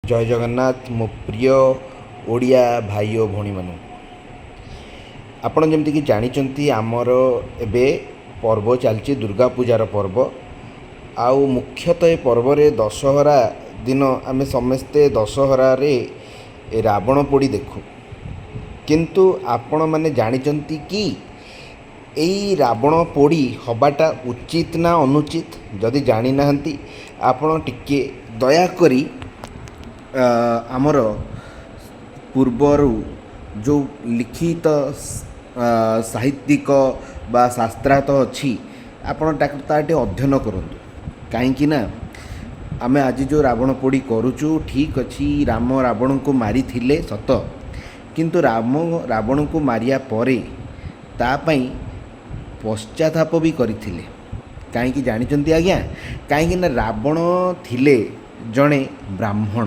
ଜୟ ଜଗନ୍ନାଥ, ମୋ ପ୍ରିୟ ଓଡ଼ିଆ ଭାଇ ଓ ଭଉଣୀମାନଙ୍କୁ। ଆପଣ ଯେମିତିକି ଜାଣିଛନ୍ତି, ଆମର ଏବେ ପର୍ବ ଚାଲିଛି, ଦୁର୍ଗା ପୂଜାର ପର୍ବ। ଆଉ ମୁଖ୍ୟତଃ ଏ ପର୍ବରେ ଦଶହରା ଦିନ ଆମେ ସମସ୍ତେ ଦଶହରାରେ ରାବଣ ପୋଡ଼ି ଦେଖୁ। କିନ୍ତୁ ଆପଣମାନେ ଜାଣିଛନ୍ତି କି ଏଇ ରାବଣ ପୋଡ଼ି ହେବାଟା ଉଚିତ ନା ଅନୁଚିତ? ଯଦି ଜାଣିନାହାନ୍ତି, ଆପଣ ଟିକେ ଦୟାକରି ଆମର ପୂର୍ବରୁ ଯେଉଁ ଲିଖିତ ସାହିତ୍ୟିକ ବା ଶାସ୍ତ୍ରାର୍ଥ ଅଛି, ଆପଣ ତାକୁ ତା ଟିକେ ଅଧ୍ୟୟନ କରନ୍ତୁ। କାହିଁକି ନା ଆମେ ଆଜି ଯେଉଁ ରାବଣ ପୋଡ଼ି କରୁଛୁ, ଠିକ୍ ଅଛି, ରାମ ରାବଣଙ୍କୁ ମାରିଥିଲେ ସତ, କିନ୍ତୁ ରାମ ରାବଣଙ୍କୁ ମାରିବା ପରେ ତା ପାଇଁ ପଶ୍ଚାତାପ ବି କରିଥିଲେ। କାହିଁକି ଜାଣିଛନ୍ତି ଆଜ୍ଞା? କାହିଁକି ନା ରାବଣ ଥିଲେ ଜଣେ ବ୍ରାହ୍ମଣ,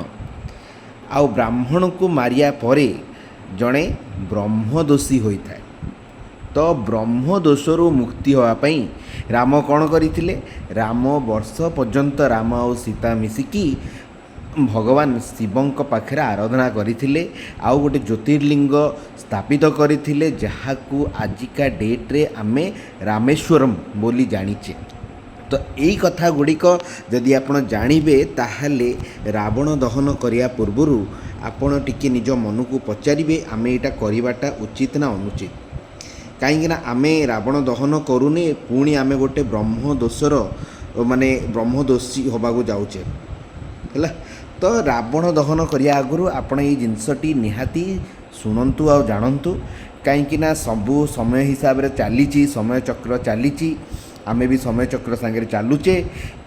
ଆଉ ବ୍ରାହ୍ମଣକୁ ମାରିବା ପରେ ଜଣେ ବ୍ରହ୍ମଦୋଷୀ ହୋଇଥାଏ। ତ ବ୍ରହ୍ମଦୋଷରୁ ମୁକ୍ତି ହେବା ପାଇଁ ରାମ କ'ଣ କରିଥିଲେ? ରାମ ବର୍ଷ ପର୍ଯ୍ୟନ୍ତ ରାମ ଆଉ ସୀତା ମିଶିକି ଭଗବାନ ଶିବଙ୍କ ପାଖରେ ଆରାଧନା କରିଥିଲେ ଆଉ ଗୋଟେ ଜ୍ୟୋତିର୍ଲିଙ୍ଗ ସ୍ଥାପିତ କରିଥିଲେ, ଯାହାକୁ ଆଜିକା ଡେଟ୍ରେ ଆମେ ରାମେଶ୍ୱରମ ବୋଲି ଜାଣିଛେ। ତ ଏଇ କଥା ଗୁଡ଼ିକ ଯଦି ଆପଣ ଜାଣିବେ, ତାହେଲେ ରାବଣ ଦହନ କରିବା ପୂର୍ବରୁ ଆପଣ ଟିକେ ନିଜ ମନକୁ ପଚାରିବେ, ଆମେ ଏଇଟା କରିବାଟା ଉଚିତ ନା ଅନୁଚିତ? କାହିଁକିନା ଆମେ ରାବଣ ଦହନ କରୁନେ, ପୁଣି ଆମେ ଗୋଟେ ବ୍ରହ୍ମ ଦୋଷର ମାନେ ବ୍ରହ୍ମଦୋଷୀ ହେବାକୁ ଯାଉଛେ। ହେଲା ତ, ରାବଣ ଦହନ କରିବା ଆଗରୁ ଆପଣ ଏଇ ଜିନିଷଟି ନିହାତି ଶୁଣନ୍ତୁ ଆଉ ଜାଣନ୍ତୁ। କାହିଁକିନା ସବୁ ସମୟ ହିସାବରେ ଚାଲିଛି, ସମୟ ଚକ୍ର ଚାଲିଛି, ଆମେ ବି ସମୟ ଚକ୍ର ସାଙ୍ଗରେ ଚାଲୁଛେ,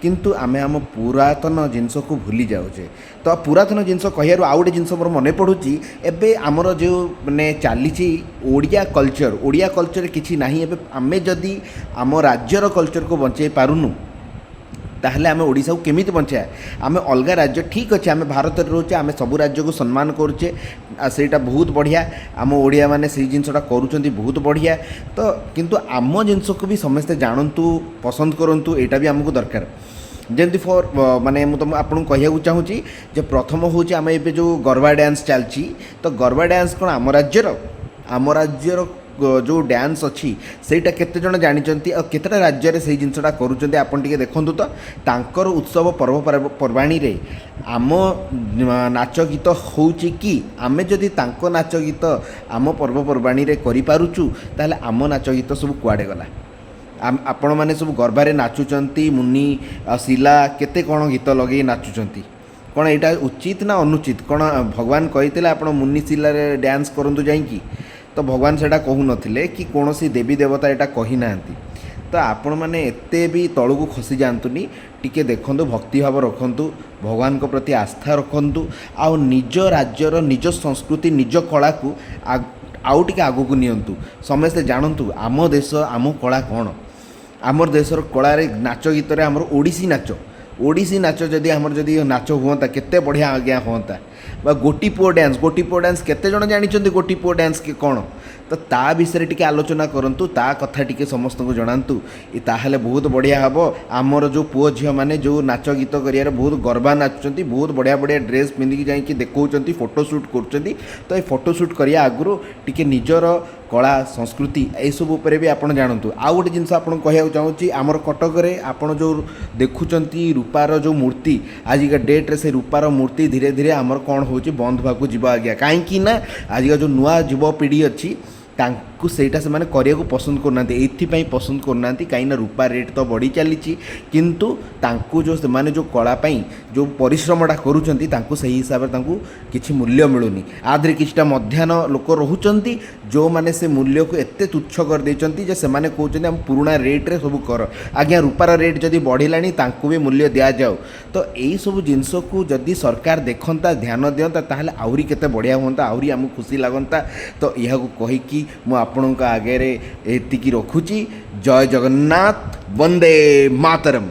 କିନ୍ତୁ ଆମେ ଆମ ପୁରାତନ ଜିନିଷକୁ ଭୁଲି ଯାଉଛେ। ତ ପୁରାତନ ଜିନିଷ କହିବାରୁ ଆଉ ଗୋଟେ ଜିନିଷ ମୋର ମନେ ପଡ଼ୁଛି। ଏବେ ଆମର ଯେଉଁ ମାନେ ଚାଲିଛି ଓଡ଼ିଆ କଲଚର୍, ଓଡ଼ିଆ କଲଚର୍ କିଛି ନାହିଁ। ଏବେ ଆମେ ଯଦି ଆମ ରାଜ୍ୟର କଲଚର୍କୁ ବଞ୍ଚେଇ ପାରୁନୁ, ତାହେଲେ ଆମେ ଓଡ଼ିଶାକୁ କେମିତି ବଞ୍ଚେଇବା? ଆମେ ଅଲଗା ରାଜ୍ୟ, ଠିକ୍ ଅଛି, ଆମେ ଭାରତରେ ରହୁଛେ, ଆମେ ସବୁ ରାଜ୍ୟକୁ ସମ୍ମାନ କରୁଛେ ଆଉ ସେଇଟା ବହୁତ ବଢ଼ିଆ। ଆମ ଓଡ଼ିଆମାନେ ସେଇ ଜିନିଷଟା କରୁଛନ୍ତି, ବହୁତ ବଢ଼ିଆ। ତ କିନ୍ତୁ ଆମ ଜିନିଷକୁ ବି ସମସ୍ତେ ଜାଣନ୍ତୁ, ପସନ୍ଦ କରନ୍ତୁ, ଏଇଟା ବି ଆମକୁ ଦରକାର। ଯେମିତି ଫର୍ ମାନେ ମୁଁ ତୁମ ଆପଣଙ୍କୁ କହିବାକୁ ଚାହୁଁଛି ଯେ ପ୍ରଥମ ହେଉଛି ଆମେ ଏବେ ଯେଉଁ ଗରବା ଡ୍ୟାନ୍ସ ଚାଲିଛି, ତ ଗରବା ଡ୍ୟାନ୍ସ କ'ଣ ଆମ ରାଜ୍ୟର? ଆମ ରାଜ୍ୟର ଯେଉଁ ଡ୍ୟାନ୍ସ ଅଛି, ସେଇଟା କେତେ ଜଣ ଜାଣିଛନ୍ତି ଆଉ କେତେଟା ରାଜ୍ୟରେ ସେଇ ଜିନିଷଟା କରୁଛନ୍ତି, ଆପଣ ଟିକେ ଦେଖନ୍ତୁ। ତ ତାଙ୍କର ଉତ୍ସବ ପର୍ବ ପର୍ବାଣୀରେ ଆମ ନାଚ ଗୀତ ହେଉଛି କି? ଆମେ ଯଦି ତାଙ୍କ ନାଚ ଗୀତ ଆମ ପର୍ବପର୍ବାଣୀରେ କରିପାରୁଛୁ, ତାହେଲେ ଆମ ନାଚ ଗୀତ ସବୁ କୁଆଡ଼େ ଗଲା? ଆପଣମାନେ ସବୁ ଗର୍ବାରେ ନାଚୁଛନ୍ତି, ମୁନି ଆଉ ଶିଲା କେତେ କ'ଣ ଗୀତ ଲଗେଇ ନାଚୁଛନ୍ତି। କ'ଣ ଏଇଟା ଉଚିତ ନା ଅନୁଚିତ? କ'ଣ ଭଗବାନ କହିଥିଲେ ଆପଣ ମୁନି ଶିଲାରେ ଡ୍ୟାନ୍ସ କରନ୍ତୁ ଯାଇକି? ତ ଭଗବାନ ସେଇଟା କହୁନଥିଲେ କି କୌଣସି ଦେବୀ ଦେବତା ଏଇଟା କହିନାହାନ୍ତି। ତ ଆପଣମାନେ ଏତେ ବି ତଳକୁ ଖସି ଯାଆନ୍ତୁନି। ଟିକେ ଦେଖନ୍ତୁ, ଭକ୍ତିଭାବ ରଖନ୍ତୁ, ଭଗବାନଙ୍କ ପ୍ରତି ଆସ୍ଥା ରଖନ୍ତୁ ଆଉ ନିଜ ରାଜ୍ୟର ନିଜ ସଂସ୍କୃତି, ନିଜ କଳାକୁ ଆଉ ଟିକେ ଆଗକୁ ନିଅନ୍ତୁ। ସମସ୍ତେ ଜାଣନ୍ତୁ ଆମ ଦେଶ, ଆମ କଳା କ'ଣ। ଆମର ଦେଶର କଳାରେ ନାଚ ଗୀତରେ ଆମର ଓଡ଼ିଶୀ ନାଚ, ଓଡ଼ିଶୀ ନାଚ ଯଦି ଆମର ଯଦି ନାଚ ହୁଅନ୍ତା, କେତେ ବଢ଼ିଆ ଆଜ୍ଞା ହୁଅନ୍ତା। ବା ଗୋଟିପୁଅ ଡ୍ୟାନ୍ସ, ଗୋଟିପୁଅ ଡ୍ୟାନ୍ସ କେତେ ଜଣ ଜାଣିଛନ୍ତି? ଗୋଟିପୁଅ ଡ୍ୟାନ୍ସ କି କ'ଣ? ତ ତା ବିଷୟରେ ଟିକେ ଆଲୋଚନା କରନ୍ତୁ, ତା କଥା ଟିକେ ସମସ୍ତଙ୍କୁ ଜଣାନ୍ତୁ, ତାହେଲେ ବହୁତ ବଢ଼ିଆ ହେବ। ଆମର ଯେଉଁ ପୁଅ ଝିଅମାନେ ଯେଉଁ ନାଚ ଗୀତ କରିବାରେ ବହୁତ ଗର୍ବା ନାଚୁଛନ୍ତି, ବହୁତ ବଢ଼ିଆ ବଢ଼ିଆ ଡ୍ରେସ୍ ପିନ୍ଧିକି ଯାଇକି ଦେଖାଉଛନ୍ତି, ଫଟୋ ସୁଟ୍ କରୁଛନ୍ତି, ତ ଏ ଫଟୋ ସୁଟ୍ କରିବା ଆଗରୁ ଟିକେ ନିଜର କଳା ସଂସ୍କୃତି ଏସବୁ ଉପରେ ବି ଆପଣ ଜାଣନ୍ତୁ। ଆଉ ଗୋଟେ ଜିନିଷ ଆପଣଙ୍କୁ କହିବାକୁ ଚାହୁଁଛି, ଆମର କଟକରେ ଆପଣ ଯେଉଁ ଦେଖୁଛନ୍ତି ରୂପାର ଯେଉଁ ମୂର୍ତ୍ତି, ଆଜିକା ଡେଟ୍ରେ ସେ ରୂପାର ମୂର୍ତ୍ତି ଧୀରେ ଧୀରେ ଆମର କ'ଣ ହେଉଛି, ବନ୍ଦ ହେବାକୁ ଯିବ ଆଜ୍ଞା। କାହିଁକି ନା ଆଜିକା ଯେଉଁ ନୂଆ ଯୁବପିଢ଼ି ଅଛି, ତାଙ୍କୁ ସେଇଟା ସେମାନେ କରିବାକୁ ପସନ୍ଦ କରୁନାହାନ୍ତି। ଏଇଥିପାଇଁ ପସନ୍ଦ କରୁନାହାନ୍ତି, କାହିଁକିନା ରୂପା ରେଟ୍ ତ ବଢ଼ି ଚାଲିଛି, କିନ୍ତୁ ତାଙ୍କୁ ଯେଉଁ ସେମାନେ ଯେଉଁ କଳା ପାଇଁ ଯେଉଁ ପରିଶ୍ରମଟା କରୁଛନ୍ତି, ତାଙ୍କୁ ସେହି ହିସାବରେ ତାଙ୍କୁ କିଛି ମୂଲ୍ୟ ମିଳୁନି। ଆ ଦେହରେ କିଛିଟା ମଧ୍ୟାହ୍ନ ଲୋକ ରହୁଛନ୍ତି, ଯେଉଁମାନେ ସେ ମୂଲ୍ୟକୁ ଏତେ ତୁଚ୍ଛ କରିଦେଇଛନ୍ତି ଯେ ସେମାନେ କହୁଛନ୍ତି, ଆମ ପୁରୁଣା ରେଟ୍ରେ ସବୁ କର। ଆଜ୍ଞା, ରୂପାର ରେଟ୍ ଯଦି ବଢ଼ିଲାଣି, ତାଙ୍କୁ ବି ମୂଲ୍ୟ ଦିଆଯାଉ। ତ ଏଇସବୁ ଜିନିଷକୁ ଯଦି ସରକାର ଦେଖନ୍ତା, ଧ୍ୟାନ ଦିଅନ୍ତା, ତାହେଲେ ଆହୁରି କେତେ ବଢ଼ିଆ ହୁଅନ୍ତା, ଆହୁରି ଆମକୁ ଖୁସି ଲାଗନ୍ତା। ତ ଏହାକୁ କହିକି ମୁଁ ଆପଣଙ୍କ ଆଗରେ ଏତିକି ରଖୁଛି। ଜୟ ଜଗନ୍ନାଥ, ବନ୍ଦେ ମାତରମ୍।